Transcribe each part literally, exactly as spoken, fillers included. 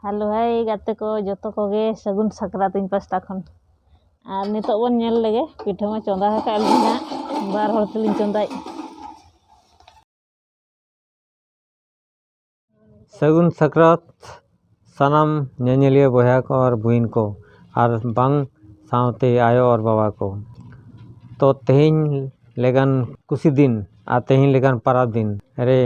Hello ᱦᱟᱭ ᱜᱟᱛᱮ ᱠᱚ, ᱡᱚᱛᱚ ᱠᱚᱜᱮ ᱥᱟᱹᱜᱩᱱ ᱥᱟᱠᱨᱟᱛ ᱤᱧ ᱯᱟᱥᱴᱟ ᱠᱷᱚᱱ᱾ ᱟᱨ ᱱᱤᱛᱚᱜ ᱵᱚᱱ ᱧᱮᱞ ᱞᱮᱜᱮ, ᱯᱤᱴᱷᱟᱹ ᱢᱟ ᱪᱚᱸᱫᱟ ᱟᱠᱟᱫ ᱞᱤᱧ ᱦᱟᱸᱜ, ᱵᱟᱨ ᱦᱚᱲ ᱛᱮᱞᱤᱧ ᱪᱚᱸᱫᱟᱭᱮᱫ᱾ ᱥᱟᱹᱜᱩᱱ ᱥᱟᱠᱨᱟᱛ ᱥᱟᱱᱟᱢ ᱧᱮᱧᱮᱞᱤᱭᱟᱹ ᱵᱚᱭᱦᱟ ᱠᱚ ᱟᱨ ᱵᱩᱦᱤᱱ ᱠᱚ, ᱟᱨ ᱵᱟᱝ ᱥᱟᱶᱛᱮ ᱟᱭᱳ ᱟᱨ ᱵᱟᱵᱟ ᱠᱚ᱾ ᱛᱚ ᱛᱮᱦᱮᱧ ᱞᱮᱠᱟᱱ ᱠᱩᱥᱤ ᱫᱤᱱ ᱟᱨ ᱛᱮᱦᱮᱧ ᱞᱮᱠᱟᱱ ᱯᱟᱨᱟᱵᱽ ᱫᱤᱱ ᱨᱮ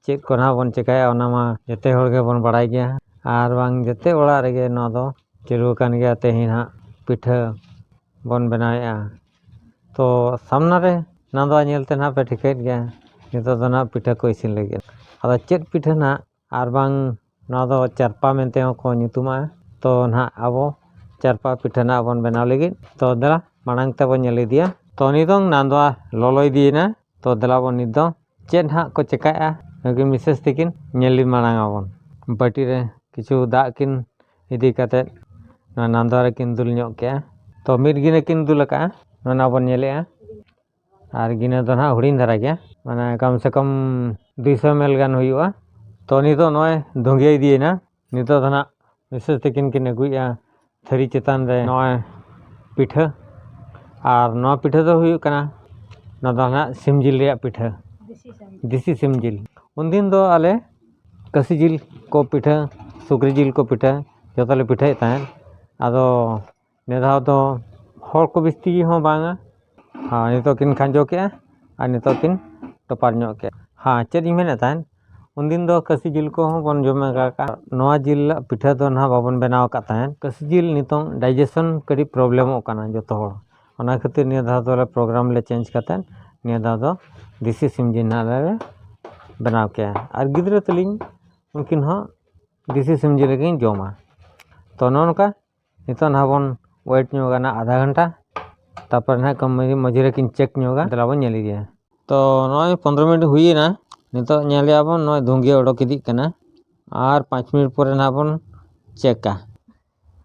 ᱪᱮᱫ ᱠᱚ ᱱᱟᱦᱟᱜ ᱵᱚᱱ ᱪᱮᱠᱟᱭᱟ, ᱚᱱᱟ ᱢᱟ ᱡᱚᱛᱚ ᱦᱚᱲ ᱜᱮᱵᱚᱱ ᱵᱟᱲᱟᱭ ᱜᱮᱭᱟ᱾ ᱟᱨ ᱵᱟᱝ ᱡᱚᱛᱚ ᱚᱲᱟᱜ ᱨᱮᱜᱮ ᱱᱚᱣᱟ ᱫᱚ ᱪᱟᱹᱞᱩ ᱟᱠᱟᱱ ᱜᱮᱭᱟ᱾ ᱛᱮᱦᱮᱧ ᱦᱟᱸᱜ ᱯᱤᱴᱷᱟᱹ ᱵᱚᱱ ᱵᱮᱱᱟᱣᱮᱫᱼᱟ᱾ ᱛᱚ ᱥᱟᱢᱱᱟ ᱨᱮ ᱱᱟᱫᱣᱟ ᱧᱮᱞ ᱛᱮ ᱱᱟᱦᱟᱜ ᱯᱮ ᱴᱷᱤᱠᱟᱹᱭᱮᱫ ᱜᱮᱭᱟ, ᱱᱤᱛᱚᱜ ᱫᱚ ᱱᱟᱦᱟᱜ ᱯᱤᱴᱷᱟᱹ ᱠᱚ ᱤᱥᱤᱱ ᱞᱟᱹᱜᱤᱫ᱾ ᱟᱫᱚ ᱪᱮᱫ ᱯᱤᱴᱷᱟᱹ ᱱᱟᱦᱟᱜ, ᱟᱨ ᱵᱟᱝ ᱱᱚᱣᱟ ᱫᱚ ᱪᱟᱨᱯᱟ ᱢᱮᱱᱛᱮ ᱦᱚᱸᱠᱚ ᱧᱩᱛᱩᱢᱟᱜᱼᱟ᱾ ᱛᱚ ᱱᱟᱦᱟᱜ ᱟᱵᱚ ᱪᱟᱨᱯᱟ ᱯᱤᱴᱷᱟᱹ ᱱᱟᱦᱟᱜ ᱵᱚᱱ ᱵᱮᱱᱟᱣ ᱞᱟᱹᱜᱤᱫ᱾ ᱛᱚ ᱫᱮᱞᱟ ᱢᱟᱲᱟᱝ ᱛᱮᱵᱚᱱ ᱧᱮᱞ ᱤᱫᱤᱭᱟ᱾ ᱛᱚ ᱱᱤᱛᱚᱝ ᱱᱟᱫᱣᱟ ᱞᱚᱞᱚ ᱤᱫᱤᱭᱮᱱᱟ᱾ ᱛᱚ ᱫᱮᱞᱟ ᱵᱚᱱ ᱱᱤᱛ ᱫᱚ ᱪᱮᱫ ᱦᱟᱸᱜ ᱠᱚ ᱪᱮᱠᱟᱭᱮᱫᱼᱟ, ᱱᱩᱠᱤᱱ ᱢᱤᱥᱮᱥ ᱛᱤᱠᱤᱱ ᱧᱮᱞ ᱢᱟᱲᱟᱝ ᱟᱵᱚᱱ᱾ ᱵᱟᱹᱴᱤ ᱨᱮ ᱠᱤᱪᱷᱩ ᱫᱟᱜ ᱠᱤᱱ ᱤᱫᱤ ᱠᱟᱛᱮᱫ ᱱᱚᱣᱟ ᱱᱟᱫᱣᱟ ᱨᱮᱠᱤᱱ ᱫᱩᱞ ᱧᱚᱜ ᱠᱮᱜᱼᱟ᱾ ᱛᱚ ᱢᱤᱫ ᱜᱤᱱᱟᱹ ᱠᱤᱱ ᱫᱩᱞ ᱟᱠᱟᱜᱼᱟ, ᱱᱚᱣᱟ ᱵᱚᱱ ᱧᱮᱞᱮᱜᱼᱟ᱾ ᱟᱨ ᱜᱤᱱᱟᱹ ᱫᱚ ᱱᱟᱦᱟᱜ ᱦᱩᱰᱤᱧ ᱫᱷᱟᱨᱟ ᱜᱮᱭᱟ, ᱢᱟᱱᱮ ᱠᱚᱢ ᱥᱮ ᱠᱚᱢ ᱫᱩᱭᱥᱚ ᱮᱢ ᱮᱞ ᱜᱟᱱ ᱦᱩᱭᱩᱜᱼᱟ᱾ ᱛᱚ ᱱᱤᱛᱚᱜ ᱱᱚᱜᱼᱚᱭ ᱫᱷᱩᱸᱜᱤᱭᱟᱹ ᱤᱫᱤᱭᱮᱱᱟ᱾ ᱱᱤᱛᱚᱜ ᱫᱚ ᱱᱟᱦᱟᱜ ᱢᱤᱥᱮᱥ ᱛᱤᱠᱤᱱ ᱠᱤᱱ ᱟᱹᱜᱩᱭᱮᱜᱼᱟ ᱛᱷᱟᱹᱨᱤ ᱪᱮᱛᱟᱱ ᱨᱮ ᱱᱚᱜᱼᱚᱭ ᱯᱤᱴᱷᱟᱹ᱾ ᱟᱨ ᱱᱚᱣᱟ ᱯᱤᱴᱷᱟᱹ ᱫᱚ ᱦᱩᱭᱩᱜ ᱠᱟᱱᱟ, ᱱᱚᱣᱟ ᱫᱚ ᱱᱟᱦᱟᱜ ᱥᱤᱢ ᱡᱤᱞ ᱨᱮᱭᱟᱜ ᱯᱤᱴᱷᱟᱹ, ᱫᱮᱥᱤ ᱥᱤᱢ ᱡᱤᱞ᱾ ᱩᱱᱫᱤᱱ ᱫᱚ ᱟᱞᱮ ᱠᱟᱹᱥᱤ ᱡᱤᱞ ᱠᱚ ᱯᱤᱴᱷᱟᱹ, ᱥᱩᱠᱨᱤ ᱡᱤᱞ ᱠᱚ ᱯᱤᱴᱷᱟᱹ, ᱡᱚᱛᱚ ᱞᱮ ᱯᱤᱴᱷᱟᱹᱭᱮᱫ ᱛᱟᱦᱮᱸᱫ᱾ ᱟᱫᱚ ᱱᱤᱭᱟᱹ ᱫᱷᱟᱣ ᱫᱚ ᱦᱚᱲ ᱠᱚ ᱵᱤᱥᱛᱤ ᱦᱚᱸ ᱵᱟᱝᱟ, ᱟᱨ ᱱᱤᱛᱚᱜ ᱠᱤᱱ ᱠᱷᱟᱸᱡᱚ ᱠᱮᱜᱼᱟ ᱟᱨ ᱱᱤᱛᱚᱜ ᱠᱤᱱ ᱴᱚᱯᱟᱨ ᱧᱚᱜ ᱠᱮᱜᱼᱟ᱾ ᱦᱮᱸ, ᱪᱮᱫ ᱤᱧ ᱢᱮᱱᱮᱫ ᱛᱟᱦᱮᱸᱫ, ᱩᱱᱫᱤᱱ ᱫᱚ ᱠᱟᱹᱥᱤ ᱡᱤᱞ ᱠᱚᱦᱚᱸ ᱵᱚᱱ ᱡᱚᱢ ᱟᱠᱟᱫ, ᱱᱚᱣᱟ ᱡᱤᱞ ᱯᱤᱴᱷᱟᱹ ᱫᱚ ᱱᱟᱦᱟᱜ ᱵᱟᱵᱚᱱ ᱵᱮᱱᱟᱣ ᱟᱠᱟᱫ ᱛᱟᱦᱮᱸᱫ᱾ ᱠᱟᱹᱥᱤ ᱡᱤᱞ ᱱᱤᱛᱚᱝ ᱰᱟᱭᱡᱮᱥᱚᱱ ᱠᱟᱹᱴᱤᱡ ᱯᱨᱚᱵᱞᱮᱢᱚᱜ ᱠᱟᱱᱟ ᱡᱚᱛᱚ ᱦᱚᱲ, ᱚᱱᱟ ᱠᱷᱟᱹᱛᱤᱨ ᱱᱤᱭᱟᱹ ᱫᱷᱟᱣ ᱫᱚᱞᱮ ᱯᱨᱳᱜᱨᱟᱢ ᱞᱮ ᱪᱮᱧᱡᱽ ᱠᱟᱛᱮᱫ ᱱᱤᱭᱟᱹ ᱫᱷᱟᱣ ᱫᱚ ᱫᱮᱥᱤ ᱥᱤᱢ ᱡᱤᱞ ᱱᱟᱦᱟᱜ ᱞᱮ ᱵᱮᱱᱟᱣ ᱠᱮᱜᱼᱟ᱾ ᱟᱨ ᱜᱤᱫᱽᱨᱟᱹ ᱛᱟᱹᱞᱤᱧ ᱩᱱᱠᱤᱱ ᱦᱚᱸ ᱫᱮᱥᱤ ᱥᱤᱢ ᱡᱤᱞ ᱜᱮᱠᱤᱱ ᱡᱚᱢᱟ᱾ ᱛᱚ ᱱᱚᱜᱼᱚ ᱱᱚᱝᱠᱟ ᱱᱤᱛᱚᱜ ᱱᱟᱦᱟᱜ ᱵᱚᱱ ᱣᱮᱴ ᱧᱚᱜᱟ ᱱᱟᱜ ᱟᱫᱷᱟ ᱜᱷᱚᱱᱴᱟ, ᱛᱟᱨᱯᱚᱨᱮ ᱱᱟᱦᱟᱜ ᱠᱚ ᱢᱟᱡᱷᱮ ᱢᱟᱡᱷᱮ ᱨᱮᱠᱤᱱ ᱪᱮᱠ ᱧᱚᱜᱟ, ᱫᱮᱞᱟ ᱵᱚᱱ ᱧᱮᱞ ᱤᱫᱤᱭᱟ᱾ ᱛᱚ ᱱᱚᱜᱼᱚᱭ ᱯᱚᱱᱫᱽᱨᱚ ᱢᱤᱱᱤᱴ ᱦᱩᱭᱮᱱᱟ, ᱱᱤᱛᱚᱜ ᱧᱮᱞᱮᱜᱼᱟ ᱵᱚᱱ ᱱᱚᱜᱼᱚᱭ ᱫᱷᱩᱸᱜᱤᱭᱟᱹ ᱚᱰᱚᱠ ᱤᱫᱤᱜ ᱠᱟᱱᱟ, ᱟᱨ ᱯᱟᱸᱪ ᱢᱤᱱᱤᱴ ᱯᱚᱨᱮ ᱱᱟᱦᱟᱜ ᱵᱚᱱ ᱪᱮᱠᱟ᱾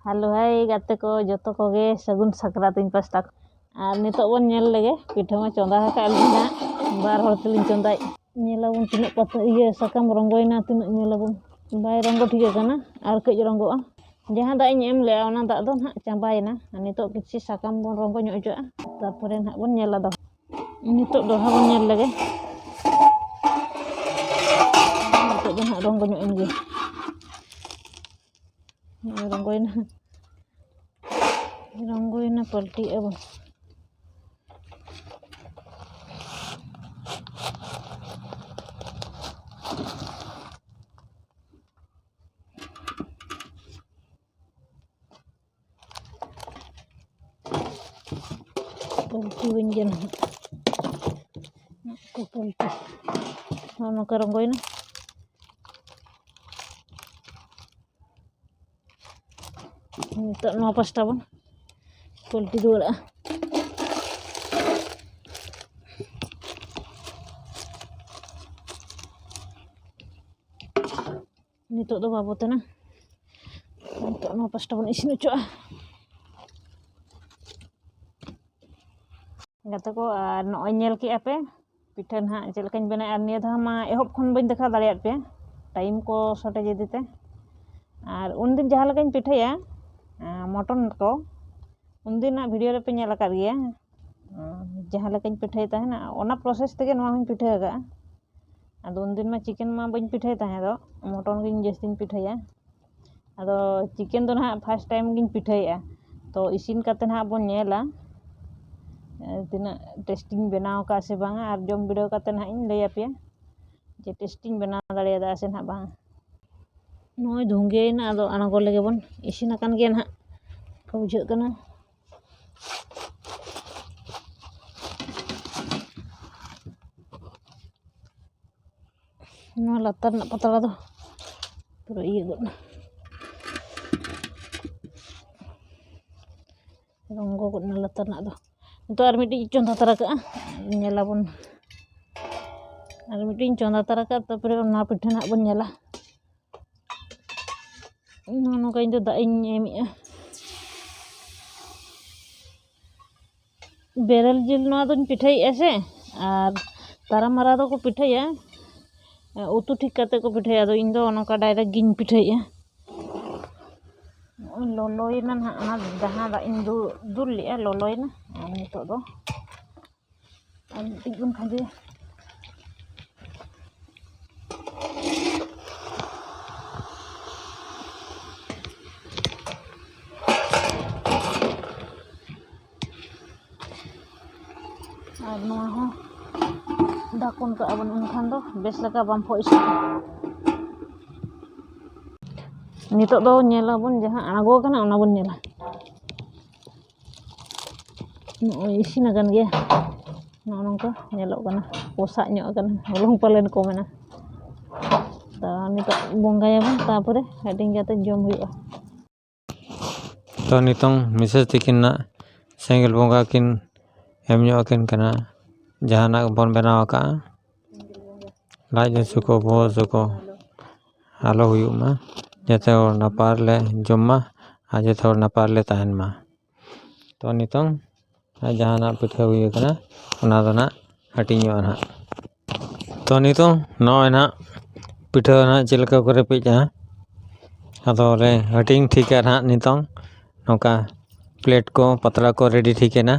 ᱦᱮᱞᱳ ᱦᱟᱭ ᱜᱟᱛᱮ ᱠᱚ, ᱡᱚᱛᱚ ᱠᱚᱜᱮ ᱥᱟᱹᱜᱩᱱ ᱥᱟᱠᱨᱟᱛ ᱤᱧ ᱯᱟᱥᱴᱟ ᱠᱷᱚᱱ᱾ ᱟᱨ ᱱᱤᱛᱚᱜ ᱵᱚᱱ ᱧᱮᱞ ᱞᱮᱜᱮ, ᱯᱤᱴᱷᱟᱹ ᱢᱟ ᱪᱚᱸᱫᱟ ᱟᱠᱟᱫ ᱞᱤᱧ ᱦᱟᱸᱜ, ᱵᱟᱨ ᱦᱚᱲ ᱛᱮᱞᱤᱧ ᱪᱚᱸᱫᱟᱭᱮᱫ᱾ ᱧᱮᱞᱟᱵᱚᱱ ᱛᱤᱱᱟᱹᱜ ᱯᱟᱛᱟ ᱤᱭᱟᱹ ᱥᱟᱠᱟᱢ ᱨᱚᱸᱜᱚᱭᱮᱱᱟ, ᱛᱤᱱᱟᱹᱜ ᱧᱮᱞᱟᱵᱚᱱ᱾ ᱵᱟᱭ ᱨᱚᱸᱜᱚ ᱴᱷᱤᱠ ᱟᱠᱟᱱᱟ, ᱟᱨ ᱠᱟᱹᱡ ᱨᱚᱸᱜᱚᱜᱼᱟ᱾ ᱡᱟᱦᱟᱸ ᱫᱟᱜ ᱤᱧ ᱮᱢ ᱞᱮᱜᱼᱟ, ᱚᱱᱟ ᱫᱟᱜ ᱫᱚ ᱱᱟᱦᱟᱜ ᱪᱟᱵᱟᱭᱮᱱᱟ᱾ ᱟᱨ ᱱᱤᱛᱚᱜ ᱠᱤᱪᱷᱤ ᱥᱟᱠᱟᱢ ᱵᱚᱱ ᱨᱚᱸᱜᱚ ᱧᱚᱜ ᱦᱚᱪᱚᱜᱼᱟ, ᱛᱟᱨᱯᱚᱨᱮ ᱱᱟᱦᱟᱜ ᱵᱚᱱ ᱧᱮᱞᱟ ᱫᱚ᱾ ᱱᱤᱛᱚᱜ ᱫᱚᱲᱦᱟ ᱵᱚᱱ ᱧᱮᱞ ᱞᱮᱜᱮ᱾ ᱱᱤᱛᱚᱜ ᱫᱚ ᱱᱟᱦᱟᱜ ᱨᱚᱸᱜᱚ ᱧᱚᱜ ᱮᱱ ᱜᱮ᱾ ᱱᱚᱜᱼᱚᱭ ᱨᱚᱸᱜᱚᱭᱮᱱᱟ, ᱨᱚᱸᱜᱚᱭᱮᱱᱟ, ᱯᱟᱞᱴᱤ ᱟᱵᱚᱱ᱾ ᱯᱟᱞᱴᱤ ᱵᱟᱹᱧ ᱜᱟᱱᱟ ᱦᱟᱸᱜ᱾ ᱱᱚᱜᱼᱚ ᱯᱟᱞᱴᱤ᱾ ᱱᱚᱜᱼᱚ ᱱᱚᱝᱠᱟ ᱨᱚᱸᱜᱚᱭᱮᱱᱟ᱾ ᱱᱤᱛᱚᱜ ᱱᱚᱣᱟ ᱯᱟᱥᱴᱟ ᱵᱚᱱ ᱯᱟᱞᱴᱤ ᱨᱩᱣᱟᱹᱲᱟᱜᱼᱟ᱾ ᱱᱤᱛᱚᱜ ᱫᱚ ᱵᱟᱵᱚ ᱛᱮᱱᱟ, ᱱᱤᱛᱚᱜ ᱱᱚᱣᱟ ᱯᱟᱥᱴᱟ ᱵᱚᱱ ᱤᱥᱤᱱ ᱦᱚᱪᱚᱜᱼᱟ᱾ ᱜᱟᱛᱮ ᱠᱚ, ᱟᱨ ᱱᱚᱜᱼᱚᱭ ᱧᱮᱞ ᱠᱮᱜᱼᱟ ᱯᱮ ᱯᱤᱴᱷᱟᱹ ᱱᱟᱦᱟᱜ ᱪᱮᱫ ᱞᱮᱠᱟᱧ ᱵᱮᱱᱟᱣᱟ᱾ ᱟᱨ ᱱᱤᱭᱟᱹ ᱫᱷᱟᱣ ᱢᱟ ᱮᱦᱚᱵ ᱠᱷᱚᱱ ᱵᱟᱹᱧ ᱫᱮᱠᱷᱟᱣ ᱫᱟᱲᱮᱭᱟᱫ ᱯᱮᱭᱟ, ᱴᱟᱭᱤᱢ ᱠᱚ ᱥᱚᱨᱴᱮᱡᱽ ᱤᱫᱤ ᱛᱮ᱾ ᱟᱨ ᱩᱱᱫᱤᱱ ᱡᱟᱦᱟᱸ ᱞᱮᱠᱟᱧ ᱯᱤᱴᱷᱟᱹᱭᱟ, ᱟᱸ, ᱢᱚᱴᱚᱱ ᱠᱚ, ᱩᱱᱫᱤᱱᱟᱜ ᱵᱷᱤᱰᱤᱭᱳ ᱨᱮᱯᱮ ᱧᱮᱞ ᱟᱠᱟᱫ ᱜᱮᱭᱟ᱾ ᱟᱸ, ᱡᱟᱦᱟᱸ ᱞᱮᱠᱟᱧ ᱯᱤᱴᱷᱟᱹᱭ ᱛᱟᱦᱮᱱᱟ, ᱚᱱᱟ ᱯᱨᱚᱥᱮᱥ ᱛᱮᱜᱮ ᱱᱚᱣᱟ ᱦᱚᱸᱧ ᱯᱤᱴᱷᱟᱹ ᱟᱠᱟᱫᱼᱟ᱾ ᱟᱫᱚ ᱩᱱᱫᱤᱱ ᱢᱟ ᱪᱤᱠᱮᱱ ᱢᱟ ᱵᱟᱹᱧ ᱯᱤᱴᱷᱟᱹᱭ ᱛᱟᱦᱮᱸ ᱫᱚ, ᱢᱚᱴᱚᱱ ᱜᱤᱧ ᱡᱟᱹᱥᱛᱤᱧ ᱯᱤᱴᱷᱟᱹᱭᱟ᱾ ᱟᱫᱚ ᱪᱤᱠᱮᱱ ᱫᱚ ᱱᱟᱦᱟᱜ ᱯᱷᱟᱥᱴ ᱴᱟᱭᱤᱢ ᱜᱤᱧ ᱯᱤᱴᱷᱟᱹᱭᱮᱫᱼᱟ᱾ ᱛᱚ ᱤᱥᱤᱱ ᱠᱟᱛᱮ ᱱᱟᱦᱟᱜ ᱵᱚᱱ ᱧᱮᱞᱟ, ᱮ, ᱛᱤᱱᱟᱹᱜ ᱴᱮᱥᱴᱤᱧ ᱵᱮᱱᱟᱣ ᱟᱠᱟᱫᱼᱟ ᱥᱮ ᱵᱟᱝᱟ, ᱟᱨ ᱡᱚᱢ ᱵᱤᱰᱟᱹᱣ ᱠᱟᱛᱮ ᱱᱟᱦᱟᱜ ᱤᱧ ᱞᱟᱹᱭ ᱟᱯᱮᱭᱟ ᱡᱮ ᱴᱮᱥᱴᱤᱧ ᱵᱮᱱᱟᱣ ᱫᱟᱲᱮᱭᱟᱫᱟ ᱥᱮ ᱱᱟᱦᱟᱜ ᱵᱟᱝ᱾ ᱱᱚᱜᱼᱚᱭ ᱫᱷᱩᱝᱜᱟᱹᱭᱮᱱᱟ, ᱟᱫᱚ ᱟᱬᱜᱚ ᱞᱮᱜᱮ ᱵᱚᱱ᱾ ᱤᱥᱤᱱ ᱟᱠᱟᱱ ᱜᱮᱭᱟ ᱱᱟᱦᱟᱜ, ᱚᱱᱠᱟ ᱵᱩᱡᱷᱟᱹᱜ ᱠᱟᱱᱟ᱾ ᱱᱚᱣᱟ ᱞᱟᱛᱟᱨ ᱨᱮᱱᱟᱜ ᱯᱟᱛᱲᱟ ᱫᱚ ᱯᱩᱨᱟᱹ ᱤᱭᱟᱹ ᱜᱚᱫ ᱮᱱᱟ, ᱨᱚᱸᱜᱚ ᱜᱚᱫ ᱮᱱᱟ ᱞᱟᱛᱟᱨ ᱨᱮᱱᱟᱜ ᱫᱚ᱾ ᱱᱤᱛᱚᱜ ᱟᱨ ᱢᱤᱫᱴᱤᱡ ᱪᱚᱸᱫᱟ ᱛᱟᱨᱟ ᱠᱟᱜᱼᱟ, ᱧᱮᱞᱟᱵᱚᱱ᱾ ᱟᱨ ᱢᱤᱫᱴᱤᱡ ᱤᱧ ᱪᱚᱸᱫᱟ ᱛᱟᱨᱟ ᱠᱟᱜᱼᱟ, ᱛᱟᱨᱯᱚᱨᱮ ᱚᱱᱟ ᱯᱤᱴᱷᱟᱹ ᱱᱟᱦᱟᱜ ᱵᱚᱱ ᱧᱮᱞᱟ᱾ ᱱᱚᱜᱼᱚ ᱱᱚᱝᱠᱟ ᱤᱧ ᱫᱚ ᱫᱟᱜ ᱤᱧ ᱮᱢᱮᱜᱼᱟ᱾ ᱵᱮᱨᱮᱞ ᱡᱤᱞ ᱱᱚᱣᱟ ᱫᱚᱧ ᱯᱤᱴᱷᱟᱹᱭᱮᱫᱼᱟ ᱥᱮ, ᱟᱨ ᱛᱟᱨᱟ ᱢᱟᱨᱟ ᱫᱚᱠᱚ ᱯᱤᱴᱷᱟᱹᱭᱟ, ᱩᱛᱩ ᱴᱷᱤᱠ ᱠᱟᱛᱮ ᱠᱚ ᱯᱤᱴᱷᱟᱹᱭᱟ᱾ ᱟᱫᱚ ᱤᱧ ᱫᱚ ᱱᱚᱝᱠᱟ direct ᱜᱤᱧ ᱯᱤᱴᱷᱟᱹᱭᱮᱫᱼᱟ᱾ ᱱᱚᱜᱼᱚᱭ ᱞᱚᱞᱚᱭᱮᱱᱟ ᱱᱟᱦᱟᱜ, ᱚᱱᱟ ᱡᱟᱦᱟᱸ ᱫᱟᱜ ᱤᱧ ᱫᱩ-, ᱫᱩᱞ ᱞᱮᱫᱼᱟ, ᱞᱚᱞᱚᱭᱮᱱᱟ᱾ ᱟᱨ ᱱᱤᱛᱚᱜ ᱫᱚ ᱟᱨ ᱢᱤᱫᱴᱤᱡ ᱵᱚᱱ ᱠᱷᱟᱸᱡᱚᱭᱟ᱾ ᱟᱨ ᱱᱚᱣᱟ ᱦᱚᱸ ᱰᱷᱟᱠᱚᱱ ᱠᱟᱜᱼᱟ ᱵᱚᱱ, ᱮᱱᱠᱷᱟᱱ ᱫᱚ ᱵᱮᱥ ᱞᱮᱠᱟ ᱵᱟᱢᱯᱷᱚᱜ ᱤᱥᱤᱱᱚᱜᱼᱟ᱾ ᱱᱤᱛᱚᱜ ᱫᱚ ᱧᱮᱞᱟᱵᱚᱱ, ᱡᱟᱦᱟᱸ ᱟᱬᱜᱚ ᱠᱟᱱᱟ ᱚᱱᱟ ᱵᱚᱱ ᱧᱮᱞᱟ᱾ ᱱᱚᱜᱼᱚᱭ ᱤᱥᱤᱱ ᱟᱠᱟᱱ ᱜᱮᱭᱟ᱾ ᱱᱚᱜᱼᱚ ᱱᱚᱝᱠᱟ ᱧᱮᱞᱚᱜ ᱠᱟᱱᱟ, ᱯᱚᱥᱟᱜ ᱧᱚᱜ ᱟᱠᱟᱱᱟ, ᱦᱚᱞᱚᱝ ᱯᱟᱞᱮᱱ ᱠᱚ ᱢᱮᱱᱟ᱾ ᱛᱚ ᱱᱤᱛᱚᱜ ᱵᱚᱸᱜᱟᱭᱟᱵᱚᱱ, ᱛᱟᱨᱯᱚᱨᱮ ᱦᱟᱹᱴᱤᱧ ᱠᱟᱛᱮ ᱡᱚᱢ ᱦᱩᱭᱩᱜᱼᱟ᱾ ᱛᱚ ᱱᱤᱛᱚᱝ ᱢᱤᱥᱮᱥ ᱛᱤᱠᱤᱱ ᱱᱟᱜ ᱥᱮᱸᱜᱮᱞ ᱵᱚᱸᱜᱟ ᱠᱤᱱ ᱮᱢ ᱧᱚᱜ ᱟᱹᱠᱤᱱ ᱠᱟᱱᱟ, ᱡᱟᱦᱟᱱᱟᱜ ᱵᱚᱱ ᱵᱮᱱᱟᱣ ᱟᱠᱟᱫᱼᱟ᱾ ᱞᱟᱡ ᱦᱟᱹᱥᱩ ᱠᱚ, ᱵᱚᱦᱚᱜ ᱦᱟᱹᱥᱩ ᱠᱚ ᱟᱞᱚ ᱦᱩᱭᱩᱜ ᱢᱟ, ᱡᱚᱛᱚ ᱦᱚᱲ ᱱᱟᱯᱟᱭ ᱨᱮᱞᱮ ᱡᱚᱢ ᱢᱟ ᱟᱨ ᱡᱚᱛᱚ ᱦᱚᱲ ᱱᱟᱯᱟᱭ ᱨᱮᱞᱮ ᱛᱟᱦᱮᱱ ᱢᱟ᱾ ᱛᱚ ᱱᱤᱛᱚᱝ ᱡᱟᱦᱟᱱᱟᱜ ᱯᱤᱴᱷᱟᱹ ᱦᱩᱭ ᱟᱠᱟᱱᱟ, ᱚᱱᱟ ᱫᱚ ᱱᱟᱜ ᱦᱟᱹᱴᱤᱧᱚᱜᱼᱟ ᱱᱟᱜ᱾ ᱛᱚ ᱱᱤᱛᱚᱝ ᱱᱚᱜᱼᱚᱭ ᱱᱟᱜ ᱯᱤᱴᱷᱟᱹ ᱱᱟᱜ ᱪᱮᱫ ᱞᱮᱠᱟ ᱠᱚ ᱨᱮᱯᱮᱡᱼᱟ, ᱟᱫᱚ ᱞᱮ ᱦᱟᱹᱴᱤᱧ ᱴᱷᱤᱠᱟ ᱱᱟᱜ᱾ ᱱᱤᱛᱚᱝ ᱱᱚᱝᱠᱟ ᱯᱞᱮᱴ ᱠᱚ, ᱯᱟᱛᱲᱟ ᱠᱚ ᱨᱮᱰᱤ ᱴᱷᱤᱠ ᱮᱱᱟ᱾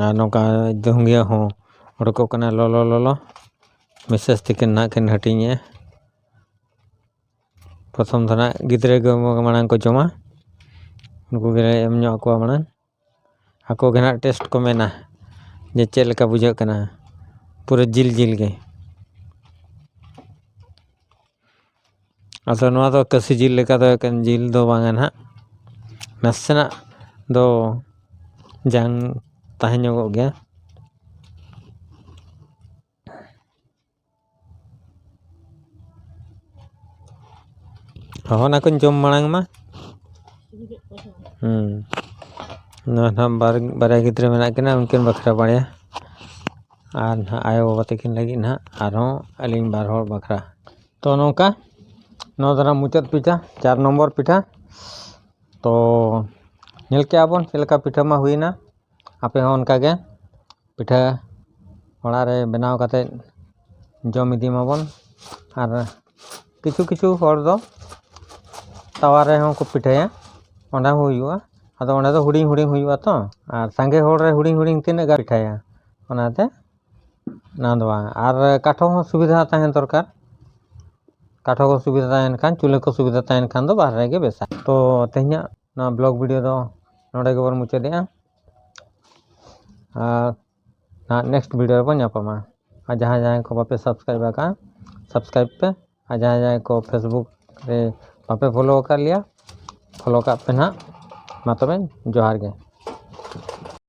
ᱟᱨ ᱱᱚᱝᱠᱟ ᱫᱷᱩᱝᱜᱤᱭᱟᱹ ᱦᱚᱸ ᱚᱰᱚᱠᱚᱜ ᱠᱟᱱᱟ ᱞᱚᱞᱚ ᱞᱚᱞᱚ᱾ ᱢᱤᱥᱮᱥ ᱛᱤᱠᱤᱱ ᱱᱟᱜ ᱠᱤᱱ ᱦᱟᱹᱴᱤᱧᱮᱜᱼᱟ᱾ ᱯᱨᱚᱛᱷᱚᱢ ᱫᱚ ᱱᱟᱜ ᱜᱤᱫᱽᱨᱟᱹ ᱜᱮ ᱢᱟᱲᱟᱝ ᱠᱚ ᱡᱚᱢᱟ, ᱩᱱᱠᱩ ᱜᱮᱞᱮ ᱮᱢ ᱧᱚᱜ ᱟᱠᱚᱣᱟ ᱢᱟᱲᱟᱝ᱾ ᱟᱠᱚ ᱜᱮ ᱱᱟᱜ ᱴᱮᱥᱴ ᱠᱚ ᱢᱮᱱᱟ ᱡᱮ ᱪᱮᱫ ᱞᱮᱠᱟ ᱵᱩᱡᱷᱟᱹᱜ ᱠᱟᱱᱟ, ᱯᱩᱨᱟᱹ ᱡᱤᱞ ᱡᱤᱞ ᱜᱮ᱾ ᱟᱫᱚ ᱱᱚᱣᱟ ᱫᱚ ᱠᱟᱹᱥᱤ ᱡᱤᱞ ᱞᱮᱠᱟ ᱫᱚ ᱮᱠᱮᱱ ᱡᱤᱞ ᱫᱚ ᱵᱟᱝᱟ ᱱᱟᱦᱟᱜ, ᱱᱟᱥᱮᱱᱟᱜ ᱫᱚ ᱡᱟᱝ ᱛᱟᱦᱮᱸ ᱧᱚᱜᱚᱜ ᱜᱮᱭᱟ᱾ ᱦᱚᱸ, ᱚᱱᱟ ᱠᱚᱧ ᱡᱚᱢ ᱢᱟᱲᱟᱝ ᱢᱟ᱾ ᱦᱩᱸ᱾ ᱱᱚᱣᱟ ᱱᱟᱦᱟᱜ ᱵᱟᱨ, ᱵᱟᱨᱭᱟ ᱜᱤᱫᱽᱨᱟᱹ ᱢᱮᱱᱟᱜ ᱠᱤᱱᱟ, ᱩᱱᱠᱤᱱ ᱵᱟᱠᱷᱨᱟ ᱵᱟᱨᱭᱟ᱾ ᱟᱨ ᱱᱟᱦᱟᱜ ᱟᱭᱳ ᱵᱟᱵᱟ ᱛᱟᱹᱠᱤᱱ ᱞᱟᱹᱜᱤᱫ ᱱᱟᱦᱟᱜ ᱟᱨᱦᱚᱸ ᱟᱹᱞᱤᱧ ᱵᱟᱨ ᱦᱚᱲ ᱵᱟᱠᱷᱨᱟ᱾ ᱛᱚ ᱱᱚᱝᱠᱟ, ᱱᱚᱣᱟ ᱫᱚ ᱱᱟᱦᱟᱜ ᱢᱩᱪᱟᱹᱫ ᱯᱤᱴᱷᱟᱹ, ᱪᱟᱨ ᱱᱚᱢᱵᱚᱨ ᱯᱤᱴᱷᱟᱹ᱾ ᱛᱚ ᱧᱮᱞ ᱠᱮᱜᱼᱟ ᱵᱚᱱ ᱪᱮᱫ ᱞᱮᱠᱟ ᱯᱤᱴᱷᱟᱹ ᱢᱟ ᱦᱩᱭᱱᱟ᱾ ᱟᱯᱮ ᱦᱚᱸ ᱚᱱᱠᱟ ᱜᱮ ᱯᱤᱴᱷᱟᱹ ᱚᱲᱟᱜ ᱨᱮ ᱵᱮᱱᱟᱣ ᱠᱟᱛᱮ ᱡᱚᱢ ᱤᱫᱤ ᱢᱟᱵᱚᱱ᱾ ᱟᱨ ᱠᱤᱪᱷᱩ ᱠᱤᱪᱷᱩ ᱦᱚᱲ ᱫᱚ ᱛᱟᱣᱟ ᱨᱮᱦᱚᱸ ᱠᱚ ᱯᱤᱴᱷᱟᱹᱭᱟ, ᱚᱸᱰᱮ ᱦᱚᱸ ᱦᱩᱭᱩᱜᱼᱟ᱾ ᱟᱫᱚ ᱚᱸᱰᱮ ᱫᱚ ᱦᱩᱰᱤᱧ ᱦᱩᱰᱤᱧ ᱦᱩᱭᱩᱜᱼᱟ ᱛᱚ, ᱟᱨ ᱥᱟᱸᱜᱮ ᱦᱚᱲ ᱨᱮ ᱦᱩᱰᱤᱧ ᱦᱩᱰᱤᱧ ᱛᱤᱱᱟᱹᱜ ᱜᱟᱱ ᱯᱤᱴᱷᱟᱹᱭᱟ, ᱚᱱᱟᱛᱮ ᱚᱱᱟ ᱫᱚ ᱵᱟᱝ᱾ ᱟᱨ ᱠᱟᱴᱷ ᱦᱚᱸ ᱥᱩᱵᱤᱫᱷᱟ ᱛᱟᱦᱮᱸ ᱫᱚᱨᱠᱟᱨ, ᱠᱟᱴᱷ ᱠᱚ ᱥᱩᱵᱤᱫᱷᱟ ᱛᱟᱦᱮᱱ ᱠᱷᱟᱱ, ᱪᱩᱞᱦᱟᱹ ᱠᱚ ᱥᱩᱵᱤᱫᱷᱟ ᱛᱟᱦᱮᱱ ᱠᱷᱟᱱ ᱫᱚ ᱵᱟᱦᱨᱮ ᱜᱮ ᱵᱮᱥᱟ᱾ ᱛᱚ ᱛᱮᱦᱮᱧᱟᱜ ᱱᱚᱣᱟ ᱵᱞᱚᱜ ᱵᱷᱤᱰᱤᱭᱳ ᱫᱚ ᱱᱚᱰᱮ ᱜᱮᱵᱚᱱ ᱢᱩᱪᱟᱹᱫᱮᱜᱼᱟ᱾ ᱟᱨ ᱱᱟᱦᱟᱜ ᱱᱮᱠᱥᱴ ᱵᱷᱤᱰᱤᱭᱳ ᱨᱮᱵᱚᱱ ᱧᱟᱯᱟᱢᱟ᱾ ᱟᱨ ᱡᱟᱦᱟᱸᱭ ᱡᱟᱦᱟᱸᱭ ᱠᱚ ᱵᱟᱯᱮ ᱥᱟᱵᱥᱠᱨᱟᱭᱤᱵ ᱟᱠᱟᱫᱼᱟ, ᱥᱟᱵᱥᱠᱨᱟᱭᱤᱵ ᱯᱮ᱾ ᱟᱨ ᱡᱟᱦᱟᱸᱭ ᱡᱟᱦᱟᱸᱭ ᱠᱚ ᱯᱷᱮᱥᱵᱩᱠ ᱨᱮ ᱵᱟᱯᱮ ᱯᱷᱚᱞᱳ ᱟᱠᱟᱫ ᱞᱮᱭᱟ, ᱯᱷᱚᱞᱳ ᱠᱟᱜ ᱯᱮ ᱱᱟᱦᱟᱜ᱾ ᱢᱟ ᱛᱚᱵᱮ, ᱡᱚᱦᱟᱨ ᱜᱮ᱾